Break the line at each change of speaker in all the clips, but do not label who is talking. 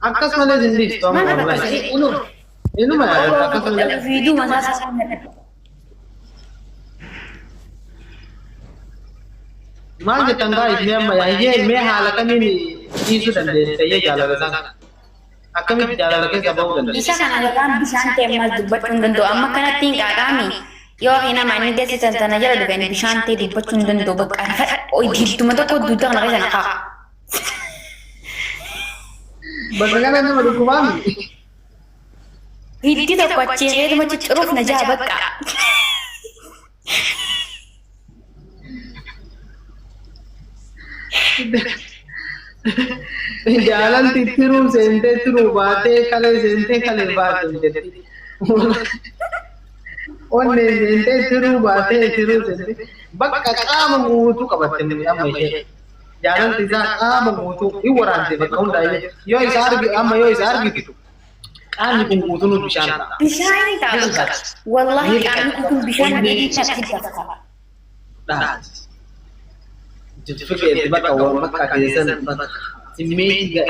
Akkas malee sin dhiistu amma
Maal
wallahi.
rakkate?
Inuma yaadatta akkas malee.
Fiiduu mataa isaa
Maal jettan gaa'is mee amma yaayyee mee haala kamiin dhiisuu dandeessa iyyee jaalala isaa kana? Akkamitti jaalala keessa ba'uu dandeessa?
Isa kana garaan bishaan ta'e ammas dubbachuu hin danda'u. Amma kanatti hin qaaqaami. Yoo fi nama inni geessisan sana jala dhufe inni bishaan ta'e dubbachuu hin danda'u. Bakka gidduma tokko dugda kana keessa na kaa'a.
Bakka kana nama dhukkubaami.
Hiddi tokko achii keetuma cicciruuf na jaa bakka.
Jaalalti tiruu seentee tiruu baatee kalee seentee kalee baatee jetti. Onnee seentee tiruu baatee tiruu seentee bakka qaama guutuu qabatte amma ishee. Jaalalti isaa qaama guutuu hin waraante bakka hundaa yoo isa argi amma yoo isa argitu qaamni kun guutuun bishaan ta'a.
Bishaan ta'a bakka. Wallaahi qaamni kun bishaan
Onnee
natti dafqa.
Dhaati. Jifikeeti bakka waan bakka keessan bakka simmeetii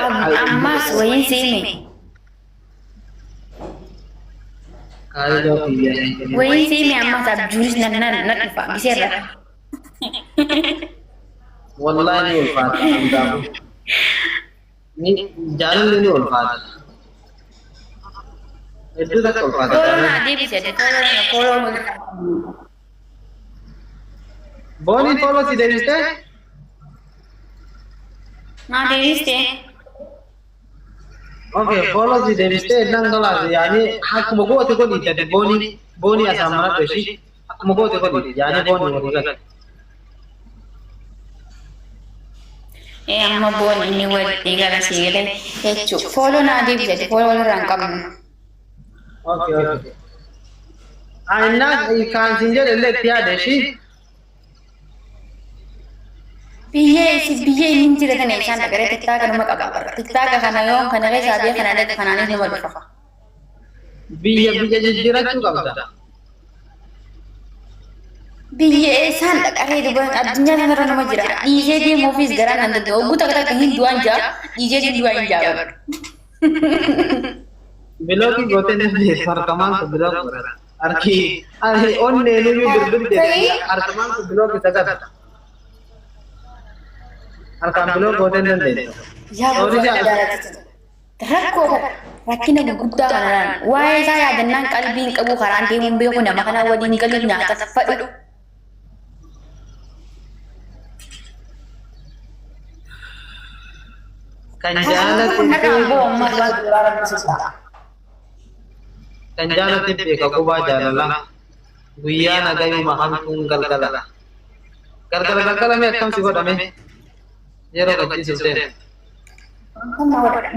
Ammas wayiin siime.
Kaayyoo kiyya.
Wayiin siime ammas abjuunis na na na dhufa biseerra.
Wallahi ni ulfaata hundaafuu. Ni jaalalli ni ulfaata. Hedduu takka ulfaata
Fooloo
jaalalli.
naa deebise fooloo fooloo
Booniin fooloo si deebistee?
naa deebiste.
Okay, fooloo si deebistee iddaan galaas yaani akkuma goote godhi gadi boonii boonii asaan manadhu ishii akkuma goote godhi yaani boonii walii gala.
Ee amma boon inni walii gala sii galee jechuudha. Fooloo naa deebise fooloo walirraa hin qabnu.
Okay, okay. Innaa kan siin jedhe illee itti yaada ishii.
Biyyee isi biyyee inni hin jira kana isaan dhaqaree tiktaaka numa qaba bara. Tiktaaka kana yoo kana keessaa biyya kana dhaqe kanaanis numa dhufa.
Biyya biyya jijjiirachuu qabda.
Biyya isaan dhaqaree duban addunyaa kanarra numa jira. Dhiisee deemuufis garaan nan danda'u. Ogguu takka takka hin du'an jaa dhiisee hin du'an hin jaa bara.
Bilookii gootee dandeessu harkamaan kun bilook godha. Harki onneen iyyuu birbir jedhe harkamaan kun bilook isa gata. Harkaan bilook gootee dandeessu.
Yaa
Sorry
gooftaa
jaa.
jaallattu. Rakkoo kana rakkina gurguddaa kanarraan waa'ee isaa yaadannaan qalbiin qabu karaan deemuun beeku nama kana waliin galuun nyaata fadhu.
Kan jaalatu
Narraan boo ammas waan duraa rabbisuudha.
Kan jaalate beeka qubaa jaalalaa. Guyyaa nagayuma hamtuun galgala. Galgala galgala mee akkam si godhame? Yeroo gachiisuuf deema.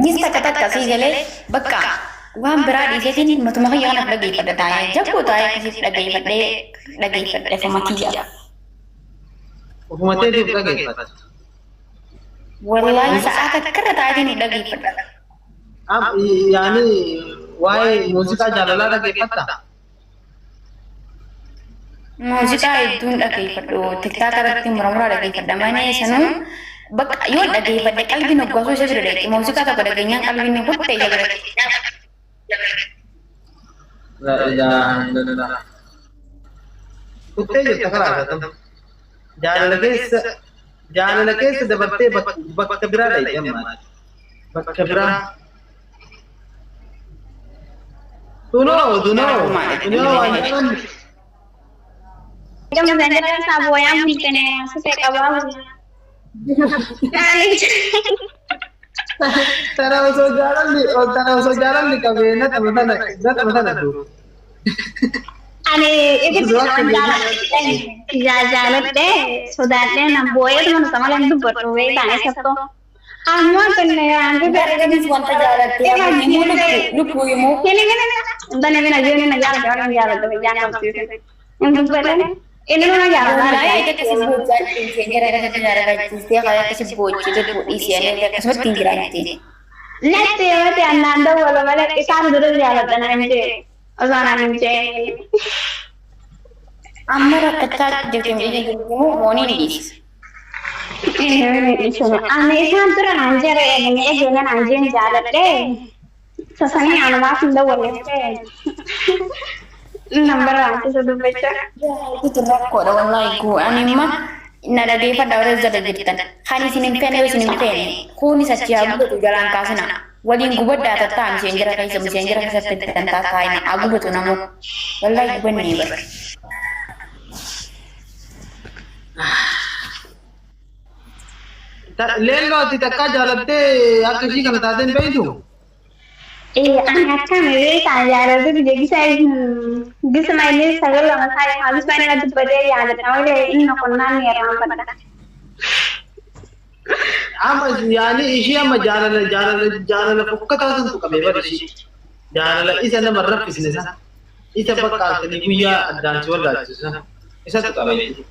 Gis takka takka sii galee bakka waan biraa dhiiseetiin matuma kiyya kanaaf dhageeffadha taa'ee jabboo taa'ee akkasiif dhageeffadhee dhageeffadhe ofuma kiyya.
Ofuma teetiif dhageeffata.
Wallaahi sa'aa takka irra taa'eetiin dhageeffadha.
Yaani waa'ee muuziqaa jaalalaa dhaggeeffatta?
Muuziqaa hedduun dhageeffadhu. Tiktaaka irratti muramuraa dhageeffadha malee sanuu bakka yoo dhageeffadhe qalbiin hoggaasuu isa bira dhaqe. Muuziqaa tokko dhageenyaan qalbiin ni kutte isa bira dhaqe.
La ilaha illallah. Kuttee jirta karaa isaatti. Jaalala keessa jaalala keessa dabartee bakka biraa dhaqxe amma. Bakka biraa. Tunoo tunoo tunoo waan jedhan
Gama sanarra saabooyaan bulchine sise qabaa.
Tana osoo jaalalli tana osoo jaalalli qabee na tapha tana na tapha tana du.
Ani ibiddi jaaladhe sodaadhee nan boo'eetuma nu samalee dubbadhu beektaan eessattuu. Ammoo kun waan
Dargaggeessi wanta jaalatte himuu lubbuu himuu.
Bana bina jiru na jaalladhe waan jaalladhe biyyaan qabsiise. Hin dubbadhe inni nuna
Wallahi
jaalladha.
akka si boochaa dhiisee gara gara jaalachistee kan akka si boochee lubbuu dhiisee ani akkasumatti hin jiraatti.
Natti yoo ta'e annaan dawwala malee isaan dura jaalladha naan hin jee. Osoo naan hin jee.
Amma rakkachaa jirti hin jirti mooniin dhiisi.
Ani isaan dura naan jere eeganii eeganii naan jeen jaaladhe. Sasanii anumaaf hin dawwallettee. Nan barbaachisa dubbachaa.
Itu rakkoodha wallahi ku ani imma na dhageeffadha warra jala jirtan. Kan isin hin feene yoo isin hin feene kunis achi haa gubatu jalaan kaasina. Waliin gubaddaa tattaa miseenjira keessa miseenjira keessatti dantaa kaayina haa gubatu namoo. Wallahi gubannee bara.
Leelloo ati takkaa jaalattee akka ishii kana taateen hin beektu?
Ani akkami beekaa jaalatu biyya gisa gisuma inni sagal lama isaa gisuma inni dubbatee yaadadha malee inni qonnaan ni irraanfadha.
Amma yaani ishii amma jaalala jaalala jaalala fokkataa santu qabee bara ishii. Jaalala isa nama hin raffisne sana. Isa bakka halkanii guyyaa addaan si wallaalchisu sana. Isatu qaba jechuudha.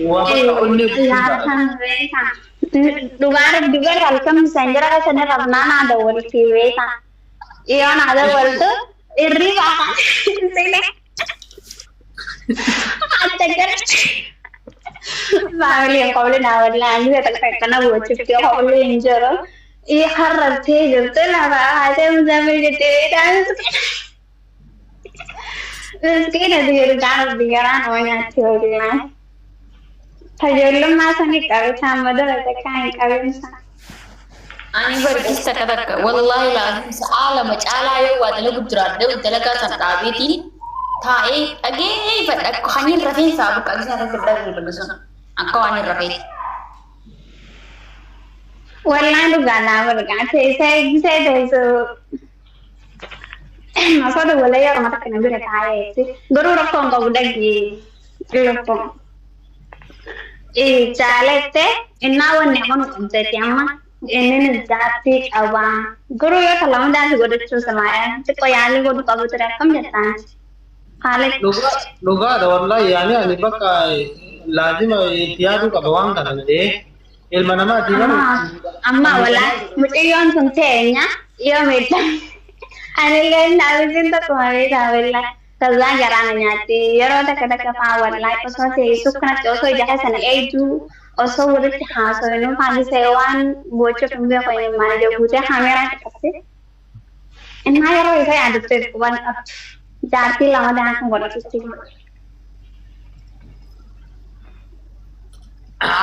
Waa bakka onnee guutuu jaalala.
Kan beekaa. Dhugaa rabbi gara halkan misaan jira sana rabnaa naa dawwalti beekaa. Yoo naa dawwaltu irriba afaan sile. Acha gara. Faamiliin qobli naa wallaan biyya takka akkana gochuuf yoo qobli hin jiru. Ii harrabtee jirtu lafa haatee muzammil jettee beekaa. Miskiina dhugaa rabbi garaa nama nyaatti wallaan. Ijoollummaa sani qabe isaan madara takkaa hin qabin sana.
Ani barkis takka takka wallahi laaziim sa'aa lama caalaa yoo waa dalagu jiraadhe dalagaa san dhaabeetiin taa'ee dhageeffadha akka kan hin rafeen sa'a bakka isaa irratti dhageeffadhu sun akka waan hin rafeeti.
Wallaan dhugaa naa bargaa teessee gisee teessoo osoo dawwalee yeroo takka na bira taa'ee garuu rakkoon qabu dhaggi lubbuun. Jaalette innaa wanni amanu qabdeeti amma inni jaartii qaba. Garuu yoo kalama daansi godhachuu samaaya xiqqoo yaalii godhu qabu ture akkam jettaan. Haala
Dhugaadha wallahi yaani ani bakka laazima itti yaaduu qaba waan kana jedhee ilma namaati bara.
Amma walaa mucayyoon sun teenya yoo miidha. Anillee naafisiin tokkuma beekaa wallaa. Tazaa garaa na nyaatti yeroo takka takka faa wallaa osoo teessu kanatti osoo ija keessan eegduu osoo walitti haasofnu faannisee waan gochuuf hin beeku maal guutee kaameeraa qabte. Innaa yeroo isa yaadatte waan qabdu jaartii lama dhaan kan godhatutti.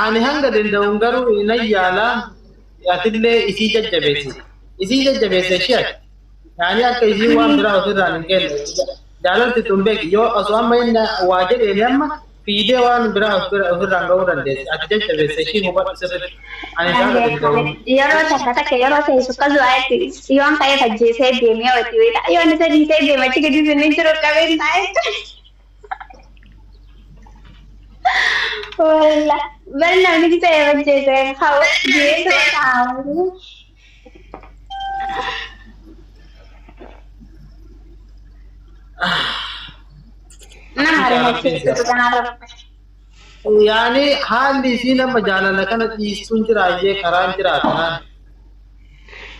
Ani hanga danda'uun garuu nan yaala atillee isii jajjabeessi. Isii jajjabeesse ishee ati. Yaani akka isii waan biraa ofirraan hin kenne. Jaalalti tun beeki yoo osoo amma inni waa jedheeni amma fiidee waan biraa ofirraan ga'uu dandeessi. Ati jajjabeesse ishii hubadhu sirriitti. Ani hanga danda'uun.
Yeroo takka takka yeroo teessu akkas waa'eetti yoon ka'ee fajjeesee deemee wati beektaa yoon isa dhiisee deeme achi gadi sinni jiru qabeen taa'e. Walla bari namni ta'e fajjeesee kaa'u deemee taa'u. Nama ariifachiisu kanarra.
Yaani haalli isiin amma jaalala kana dhiistuun jiraayyee karaan jiraata.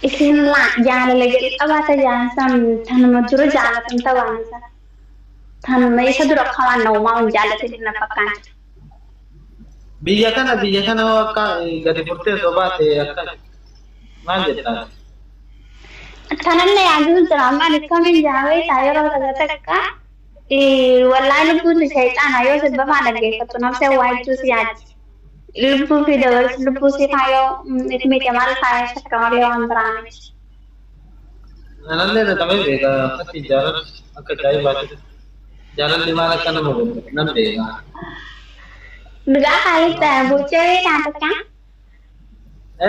Isin jaalala jalqabaata jaansan tanuma dura jaalatan ta'an tanuma isa dura akka waan uumaa hin jaalatin na fakkaata.
Biyya kana hoo akka gadi furtee osoo baate akka maal jettaa?
Tanallee yaaduu jira amma ani akkamiin jaawee isaa yeroo takka takka wallaa lubbuun shayxaana yoo sibbafaa dhaggeeffattu nafsee waa hedduu si yaaddi. Lubbuu fi dabarsu lubbuu si faayoo miti maal faaya shakka malee waan biraa miti.
Anallee na qabee beeka akkatti jaalalli akka ajaa'ibaatti. Jaalalli maal akka nama godhu nan beeka.
Dhugaa haalitti bulchee beekaa takka.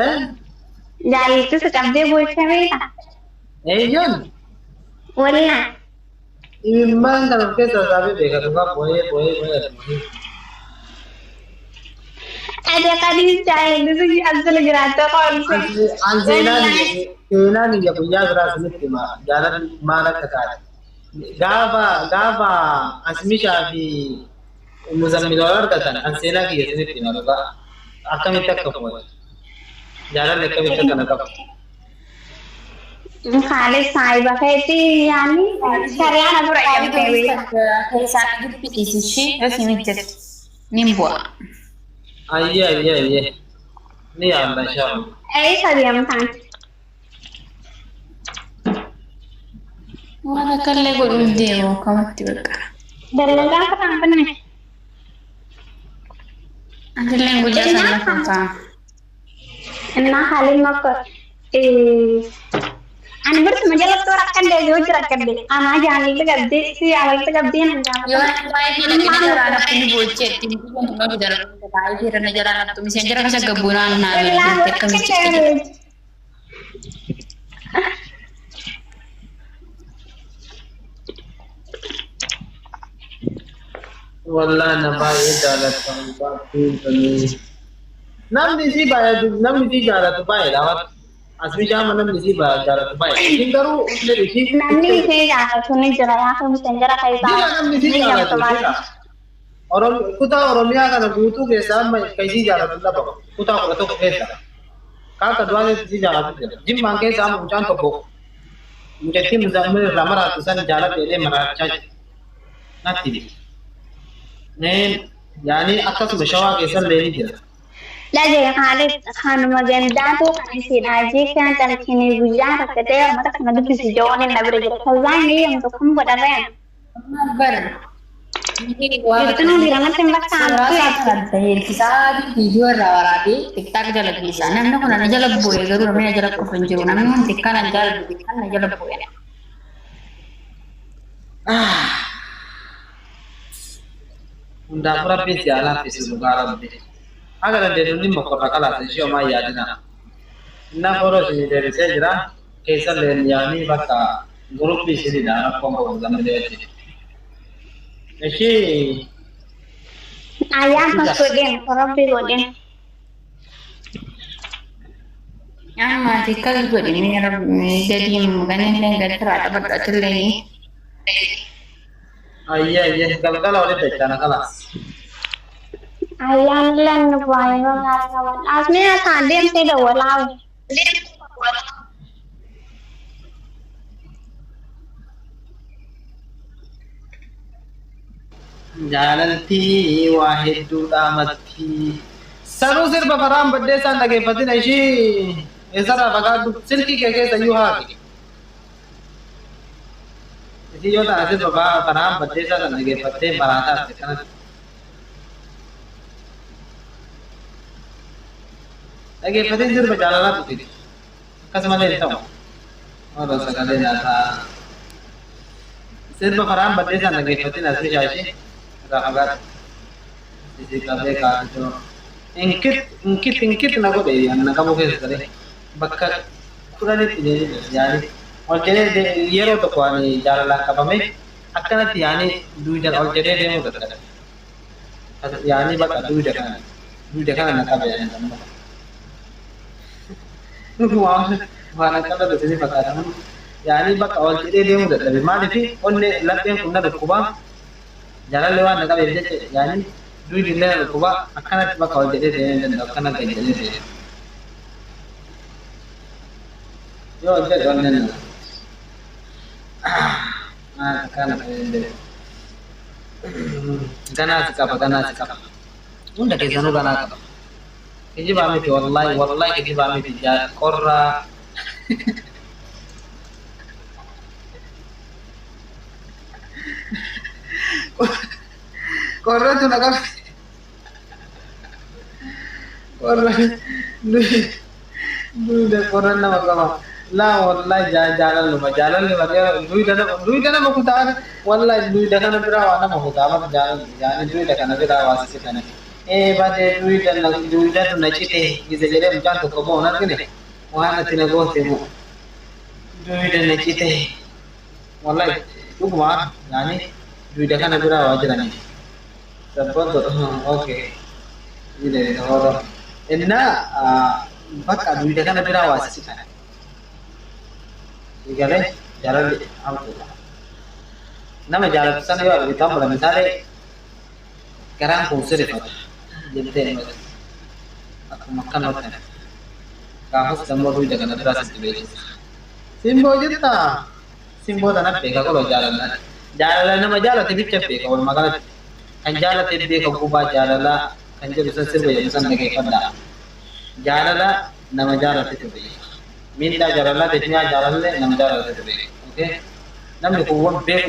Eh?
Jaalalli si qabdee bulchee beekaa.
Eeyyoon
Wallaa.
imimmaan kana of keessaa saafee beeka dhugaa boo'ee boo'ee boo'ee boo'ee.
Ati qadiis jaalalli si asila jiraattoo qoolse.
An seenaan iyya guyyaa biraa isinitti hima jaalalli maal akka taate. Gaafa Asmishaa fi Muzammil wal argatan an seenaa kiyya isinitti hima dhugaa. Akkamitti akka fuudhan. Jaalalli akkamitti akka na qabu.
Kaalee saayiba keetii yaani shari'aan afur ayyamtee beekaa.
Keessaan dubbisiisi ishee si mijjate. Nin bu'a.
Ayyee ayyee ayyee. Ni yaalla inshallah.
Eessa deemtaan?
Waan akkallee godhuuf deemu akkamatti bakka.
Dalagaa kan banne.
Atilleen guyyaa sana lafa ta'a.
Innaa haalli makka. Ani birsuma jalatti rakkadde yoo jira rakkadde anaa jaalalli qabdee si jaalalli qabdee nan
Yoo
gaafata.
baay'ee dhaqee jaraa natti ni boocheetti wanti jara baay'ee irra jaraa natti miseen jara keessa gabbuunaan naa beekte akkamitti jedhu.
Wallahi na baay'ee jaalatamu baay'ee tuni. Namni isii baay'atu namni isii jaalatu baay'eedha. As bishaan namni isii jaalatu baay'eedha. Isin garuu inni isii
Namni ishee jaalatu ni jira yaa miseen jara keessaa
jira namni isii
ni
jaalatu
jamtu malee.
jira. Kutaa Oromiyaa kana guutuu keessaa amma kan isii jaalatu laba kutaa 11 keessa. Kaaka du'aan isii jaalatu jira. Jimmaan keessa amma mucaan tokko mucattii muzammil irraa maraatu san jaalatu jedhee maraachaa jira. Natti himi. Neen yaani akkasuma shawaa keessa illee ni jira.
Lajee haalli kanuma gandaatu kan isiin ajii kan calkinii guyyaa rakkatee uummata kana dubbisi joon inni bira jira. Kazaan ni yamtu kun godharreen.
Bara.
Jirtuun diiramatti hin bakkaantu.
Hirkisaa viidiyoo irraa waraabee tiktaak jala geessa. Namni kun ana jala bu'ee garuu namni na jala qofa hin jiru. Namni kun tikkaan na jala bu'e kan na jala bu'e.
Hundaaf rabbiin si haa laaffisu dhugaa rabbi. Haga dandeessu ni mokorra qalaasa ishee homaa yaadina. Innaa foroo isinii deebisee jira. Keessa illee yaanii bakka guruppii isiniidha rakkoon qabu zambileetti. Ishii
Ayyaan kan godhin rabbi godhin.
Amma tikkaas godhi gadi ganillee gadi irraa taphadhatillee.
Ayyee ayyee galgala walitti jechaana kalaas.
Ayyaan lan baay'ee qaban. Asmee asaan deemtee dawwalaa.
Jaalaltii waa hedduudha matti. Sanuu sirba faraan baddeessaan dhageeffatina ishii eessarraa fagaadhu silkii kee keessa iyyuu haati. Isii yoo ta'an sirba faraan baddeessaa sana dhageeffattee maraataatti kanatti. Dhageeffatee sirba jaalalaa tuqiti. Akkasumallee hin ta'u. Warra sagalee nyaataa. Sirba faraan baddeessaan dhageeffatina asii shaashii irraa fagaadhu. Isii qabee kaa'atoo. Inkit inkit inkit na godhe na qabuu keessa galee bakka 10tti yaani ol jedhee yeroo tokko ani jaalalaan qabame akkanatti yaani duujan ol jedhee deemuu dadhabe. Yaani bakka duuja kana na qabe yaani damma. Waan akkana dhufe fakkaata. Yaani bakka ol jedhee deemuu dadhabe maaliif onnee lapheen kun na dhukkubaa jaalalli waan na qabeef jecha yaani duudi illee na dhukkubaa akkanatti bakka ol jedhee deemuu danda'u akkana gad jedhee deemu. Yoo ol jedhe onneen na. Akkana ganaa si qaba ganaa si qaba. Hunda keessanuu ganaa qaba. Kijibaa miti wallahi wallahi kijibaa miti qorraa. Qorratu na qabe. Qorra duuda qorra nama qaba. Laa wallahi jaalalluma jaalalli duuda nama kutaa wallahi duuda kana biraa waa nama kutaa mata jaalalli yaani duuda kana biraa waa sisi kana. Ee badee duuda duudatu na cite gise jedhee mucaan tokko moo hin argine waan ati na goote moo duuda na cite wallahi dhuguma yaani duuda kana biraa waa jirani. Sabboonto okay. Ile horo. Inna bakka duuda kana biraa waa sisi kana. Igalee jaalalli hamtuudha. Nama jaalatu sana yoo argitan bula misaalee garaan kun sirifata jettee akkuma akkanatti gaafas dammoo duuda kana biraa sitti beeksisa. Simboo jirtaa? Simboo tana beeka koloo jaalala. Jaalala nama jaalate bicha beeka walumaa galatti. Kan jaalate beeka gubaa jaalalaa Kan jedhu san sirba jedhu san dhageeffadhaa. Jaalala nama jaalatetu beeka. Miindaa jaalalaa teessinyaa jaalallee nama jaalatetu beeka. Okay? Namni kun waan beeku.